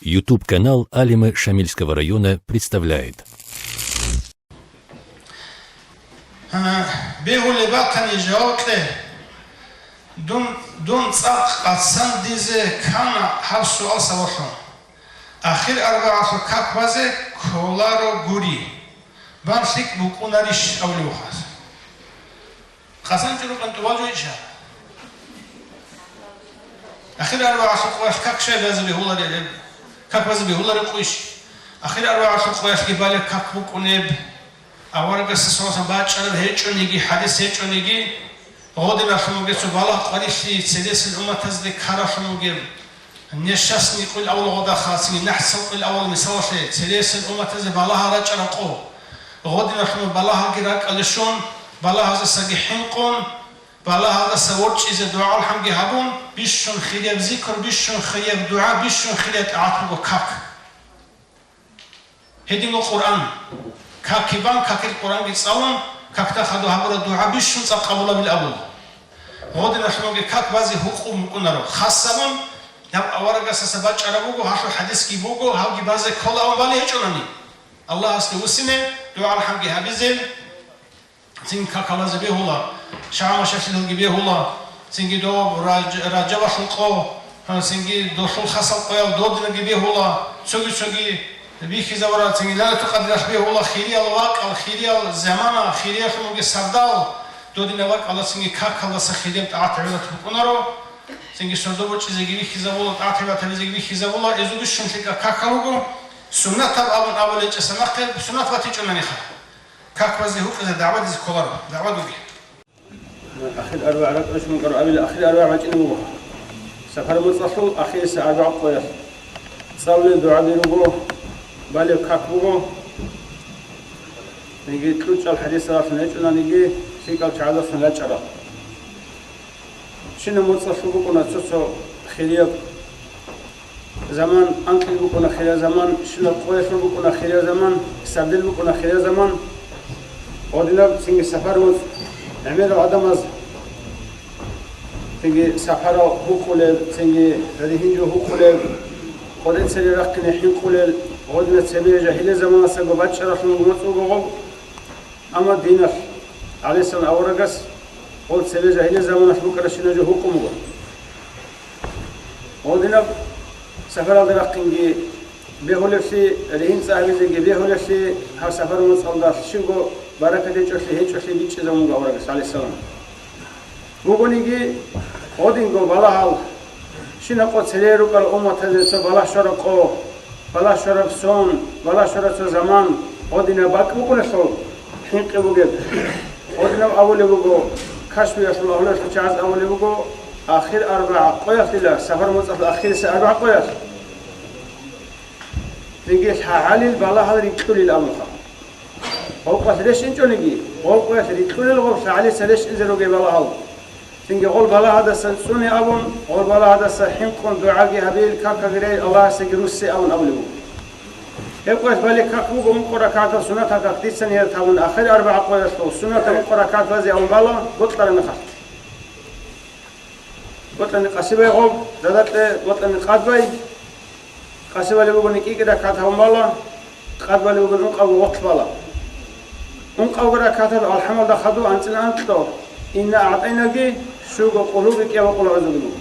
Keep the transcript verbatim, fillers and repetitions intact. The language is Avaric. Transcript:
YouTube-канал Алимы Шамильского района представляет. Бегьулеб батани жаваб кье. Дун, дун цӀакъ къацандизе ккана гьаб суал сабаблъун. Ахир арбагӀалъул как базе кколаро гури. Бан лъикӀ букӀунарищ абулеб буго. Къасан чӀурукъан тӀубал жойчӀа. Ахир арбагӀалъул къоялъ как щай базе бегьуларел гьеб? Как базе бегьулареб къуйищ? Ахир арбагӀалъул къоялъги балеб как букӀунеб? Аварагасда саллаллагьу гӀалайгьи ва саллам бачӀараб гьечӀониги, хӀадис гьечӀониги, гъодиналъун бугеб цо балагь къварилъи цересел умматазде ккаралъун бугеб. Несчастный къуйил авал гъода хасиги, нахӀцал къуйил авал мисалалъе, цересел умматазе балагьал рачӀараб къо. Гъодиналъун балагьалги ракӀалде щун, балагьаздасаги хӀинкъун, балагьаздаса ворчӀизе дугӀа-алхӀамги гьабун, бищун хирияб зикр, бищун хирияб дугӀа, бищун хирияб тӀагӀат буго как. Гьединго Къуръан. Какги бан, какил Къуръанги цӀалун, какда хадуб гьабураб дугӀа бищун цӀакъ къабулабилеб абун. Гъодиналъунги как базе гьукъун букӀунаро. Хасабун, гьаб аварагасдаса бачӀараб буго, гьалъул хӀадисги буго, гьабги базе ккола абун балеб гьечӀонани. Аллагьасде вуссине, дугӀа-алхӀамги гьабизе, цин какалазе бегьула, шагьмашалъилалги бегьула, цинги доб раж-, ражабалъул къо, цинги долъул хасал къоял додинаги бегьула, цоги-цоги бихьизавара, цинги лайлатул къадралъ бегьула, хириял вакӀал, хириял замана, хириялъун вугеб сардал, додина вакӀала, цинги какалдаса хириял тӀагӀат-гӀибадат букӀунаро, цинги сордо бочӀизеги бихьизабула, тӀагӀат-гӀибадат гьабизеги бихьизабула, эзу бищун лъикӀаб какал руго, суннатаб абун абулел чӀаса нахъе суннат батичӀонаниха. Как базе гьукъизе дагӀбадизе кколаро, дагӀбадуги. Ахир арбагӀ ракӀалде щун ккараб абила, ахир арбагӀ бачӀине буго. Сапар моцӀалъул ахирисеб арбагӀ къоялъ. ЦӀалулел дугӀаби руго, балеб как буго. Цинги кьучӀал хӀадисалъун гьечӀонаниги, лъикӀал чагӀазалъун рачӀарал. Щинаб моцӀалъул букӀуна цо-цо хирияб заман, анкьил букӀуна хирияб заман, щинаб къоялъул букӀуна хирияб заман, сардил букӀуна хирияб заман. Гъодинаб цинги сапар моцӀ гӀемерал гӀадамаз, цинги сапарал гьукъулеб, цинги ригьин жо гьукъулеб, къоде цере рахъине хӀинкъулел, гъодинаб цебе жагьилия заманасаго бачӀаралъун моцӀ буго гъоб. Амма диналъ, гӀалайгьиссалам аварагас, гъол цебе жагьилия заманалъ букӀарабщинаб жо гьукъун буго. Гъодинаб сапаралда рахъинги бегьулеблъи, ригьин цӀа гьабизеги бегьулеблъи, гьаб сапар моцӀалда щибго баракат гьечӀолъи, гьечӀолъи бичӀчӀизабун буго аварагас, гӀалайгьиссалам. Бугониги, гъодинго балагьал, щинаб къо цере рукӀарал умматазе цо балагь щвараб къо, балагь щвараб сон, балагь щвараб цо заман, гъодинаб бакӀ букӀуналъул хӀинкъи бугеб. Гъодинаб абулеб буго, кашфиялъул агьлуялъул чагӀаз абулеб буго, ахир арбагӀ къоялъила, сапар моцӀалъул ахирисеб арбагӀ къоялъ. Цинги лъагӀалил балагьал рикьулел абунха. Гъол къоялъ рещтӀинчӀониги, гъол къоялъ рикьулел гъоб лъагӀалица рещтӀинзе ругел балагьал. Цинги гъол балагьадаса цӀуне абун, гъол балагьадаса хӀинкъун дугӀаги гьабил, какаги рей, Аллагьасеги руссе абун абулеб буго. Гьеб къоялъ балеб как буго ункъо ракагӀатаб суннатаб как, дица ният гьабун, ахир арбагӀ къоялъул суннатаб ункъо ракагӀат базе абун бала, бокьараб мехалъ. Бокьани къасибай гъоб, дадакье бокьани къадбай, къасибали бугони кӀикӀи ракагӀат гьабун бала, къадбали бугони ункъабго гъорлъ бала. Ункъабго ракагӀатал алхӀамалда хадув анцӀила анкьго, инна агӀтӀайнаги, щуго къулгьуги кӀиябго къулгӀузуги буго.